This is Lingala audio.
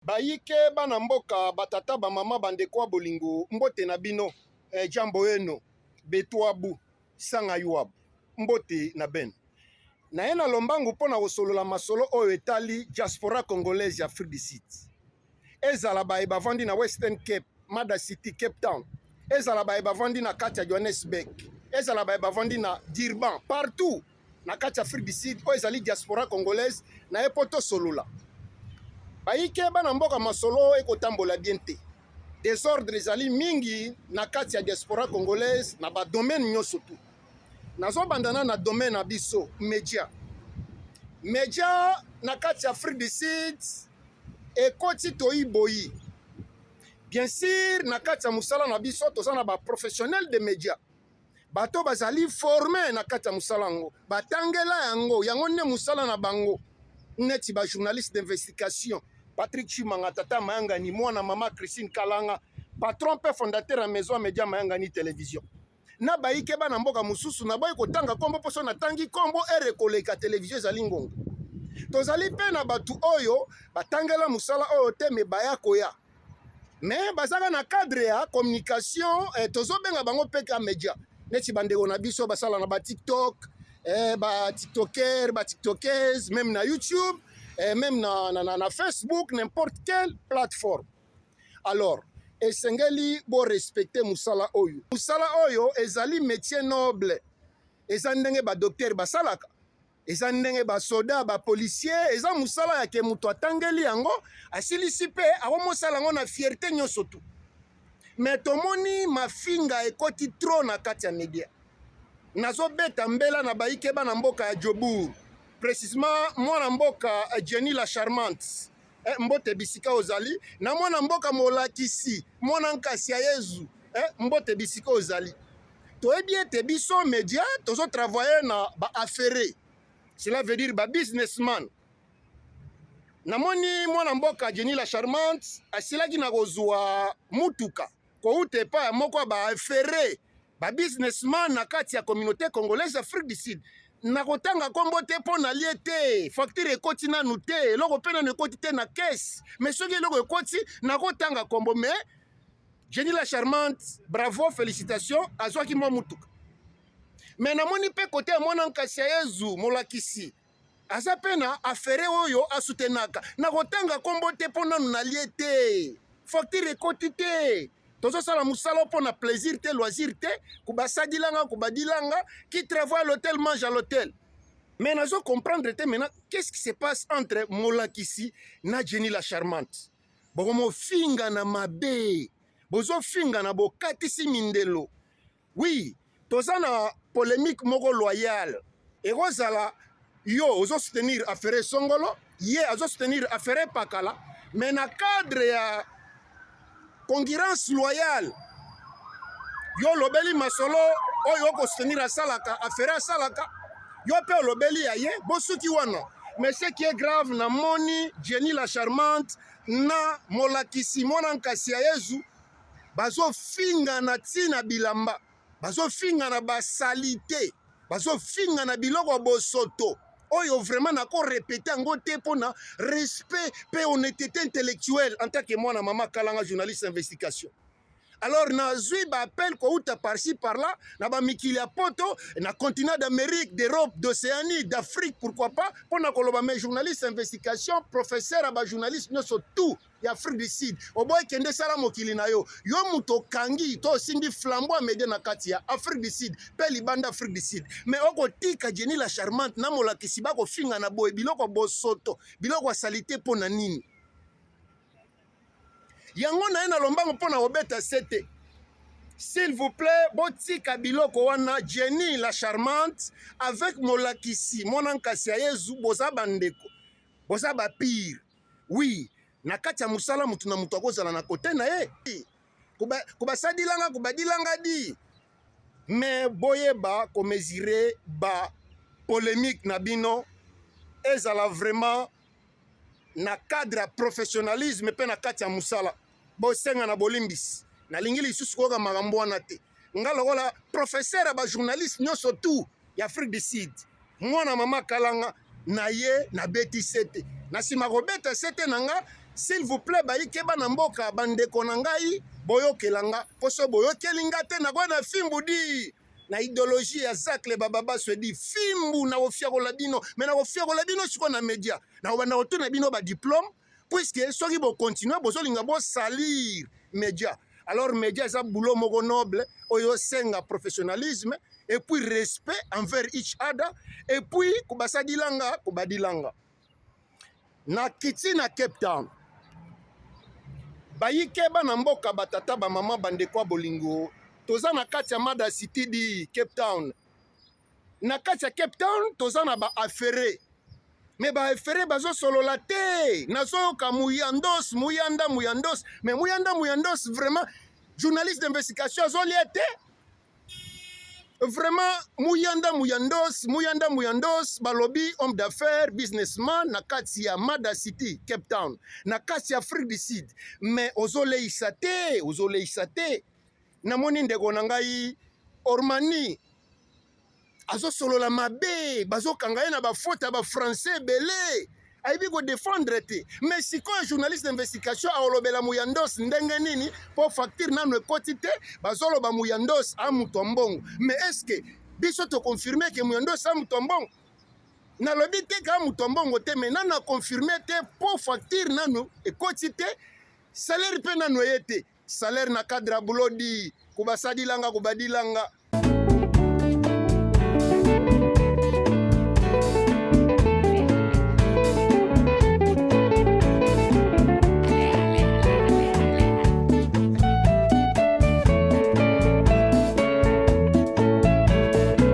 Bayike bana mboka, batata, bamama, bandeko ya bolingo, mbote na bino. Eh, jambo eno betwabu sanga yuabu, mbote na beno. Naye na lombangu mpo na kosolola masolo oyo etali diaspora congolaise ya Afrique du Sud. Ezala baye bavandi na Western Cape, Mada City, Cape Town, ezala baye bavandi na kati ya Johannesburg, ezala baye bavandi na Durban, partout na kati ya Afrique du Sud oyo ezali diaspora congolaise, naye mpo tosolola. Bayike bana mboka, masolo ekotambola bien te. Desordre ezali mingi na kati ya diaspora congolaise na ba domaine nyonso tu. Nazobanda na domaine na biso media. Media na kati ya Afrique du Sud ekoti toyi boyi. Bien sûr, na kati ya mosala na biso toza na ba professionnel de media, bato bazali forme na kati ya mosala yango, batangela yango, yango nde mosala na bango, neti ba journaliste d'investigation Patrick Chimanga, tata Mayangani, mwana mama Christine Kalanga, patron mpe fondateur ya maison ya media Mayangani Télévision, na bayike bana mboka mosusu. Naboyi kotanga nkombo mposo natangi nkombo ere koleka televizio ezali ngonga. Tozali mpe na bato oyo batangela mosala oyo te, me baya koya, me bazaka na cadre ya communication, tozobenga bango mpe ka media, neti bandeko na biso basala na ba TikTok, ba tiktoker, ba tiktokers, même na YouTube, même na Facebook, n'importe quelle plateforme. Alors esengeli borespecte mosala oyo. Mosala oyo ezali métier noble. Eza ndenge badocteur basalaka, eza ndenge basoda, bapolicier. Eza mosala yake moto atangeli yango, asilisi mpe akomosala yango na fierté nyonso tu. Me tomoni mafinga ekoti trop na kati ya media. Nazobeta mbela na bayike bana mboka ya Jobourg, précisement mwana mboka Jenny la Charmante, mbote bisika ozali, na mwana mboka molakisi, mwana nkasi ya Yezu, mbote bisika ozali. Toyebi ete biso media tozotravaille na baaffaire, cela veut dire babusinessman. Namoni mwana mboka Jenny la Charmante asilaki na kozwa mutuka kouta epai ya moko ya baaffaire, babusinessman na kati ya communauté congolaise Afrique du Sud. Nakotanga nkombo te mpo nalie te, facture ekoti nanu te, eloko mpe nanu ekoti te na caisse. Mais soki eloko ekoti, nakotanga nkombo. Mais Jenny la Charmante, bravo, félicitations, azwaki mwa mutuka. Mais namoni mpe kote ya mwana nkasi ya Yezu molakisi aza mpe na affaire oyo asutenaka. Nakotanga nkombo te mpo nanu nalie te, facture ekoti te. Tozosala mosala mpo na plaisir te, loisir te, kobasadilanga kobadilanga. Qui travaille à l'hôtel mange à l'hôtel. Mais nazo comprendre te maintenant qu'est-ce qui se passe entre molakisi na Jenny la Charmante. Bokomofinga na mabe, bozofinga na bokatisi mindelo. Oui, toza na polémique moko loyale. Ekozala yo ozosoutenir affaire songolo, ye azosoutenir affaire pakala, mais na cadre ya concurrence loyale, yo olobeli masolo oyo okosoutenir asalaka, affaire asalaka, yo mpe olobeli ya ye, bosuki wana. Mais ce qui est grave, namoni Jenny la Charmante na molakisi mwana nkasi ya Yezu bazofingana ntina bilamba, bazofingana basalite, bazofingana biloko ya bosoto oyo vraiment nakorepete yango te mpona respect mpe honnêteté intellectuelle en tant que mwana mama Kalanga, journaliste investigation. Alors nazwi baappel kouta par-ci par-là na bamikili ya Poto, na continent d'Amérique, d'Europe, d'Océanie, d'Afrique, pourquoi pas, mpona koloba: mais journaliste investigation, professeur ya bajournaliste nyonso tout ya Afrique du Sud, oboyi kende sala mokili na yo. Yo moto okangi to osimbi flambeau ya media na kati ya Afrique du Sud mpe libanda Afrique du Sud, mais okotika Jenny la Charmante na molakisi bakofinga na boye, biloko bosoto, biloko ya salite, mpo na nini? Yango na ye na lombango mpo na kobeta sete. S'il vous plaît, botika biloko wana. Jenny la Charmante avec molakisi mwana nkasi ya Yezu, boza bandeko, boza bapire. Oui, na kati ya mosala motu na moto akozala na kote na ye, kobasadilanga kobadilanga di, mais boyeba komesure ba polémique na bino, ezala vraiment na cadre ya professionnalisme mpe na kati ya mosala. Bosenga na bolimbisi, nalingi lisusu koyoka makambo wana te. Nga lokola professeur ya bajournaliste nyonso tout ya Afrique du Sud, mwana mama Kalanga, na ye nabeti sete. Na nsima kobeta sete na nga. S'il vous plaît, bayike bana mboka, bandeko na ngai, boyokela nga, mpo so boyokeli nga te, nakoya na fimbu di na idéologie ya Zacle Bababaswe di fimbu, nakofiakola bino, me nakofiakola bino sikoyo na media, nakobanda kotuna bino ba diplôme, puisque soki bokontinue bozolinga bosalir media. Alors media eza boulot moko noble oyo osenga professionnalisme et puis respect envers each other et puis kobasadilanga kobadilanga. Nakiti na Cape Town, bayike bana mboka, batata, bamama, bandeko ya bolingo, toza na kati ya Mada City di Cape Town. Na kati ya Cape Town toza na baaffaire, me baaffaire bazosolola te. Nazoyoka Muyandos, Muyanda, Muyandos, me Muyanda, Muyandos, vraiment journaliste d'investigation azolia te. Vraiment Muyanda, Muyandos, Muyanda, Muyandos, balobi homme d'affaires, businessman na kati ya Mada City Cape Town, na kati ya Afrique du Sud, mais ozoleisa te, ozoleisa te. Namoni ndeko na ngai Ormani azosolola mabe, bazokanga ye na bafaute ya bafrançais ebele, ayebi kodefendre te. Mais sikoyo journaliste d'investigation aolobela Muyandos ndenge nini, mpo facture nanu ekoti te? Bazoloba Muyandos a moto ya mbongo, mais est ce que biso toconfirme ke Muyandos a moto ya mbongo? Nalobi te ka moto ya mbongo te, mais nanu aconfirme te, mpo facture nanu ekoti te, salaire mpe nanu eye te. Salaire na cadre ya bulodi, kobasadilanga kobadilanga.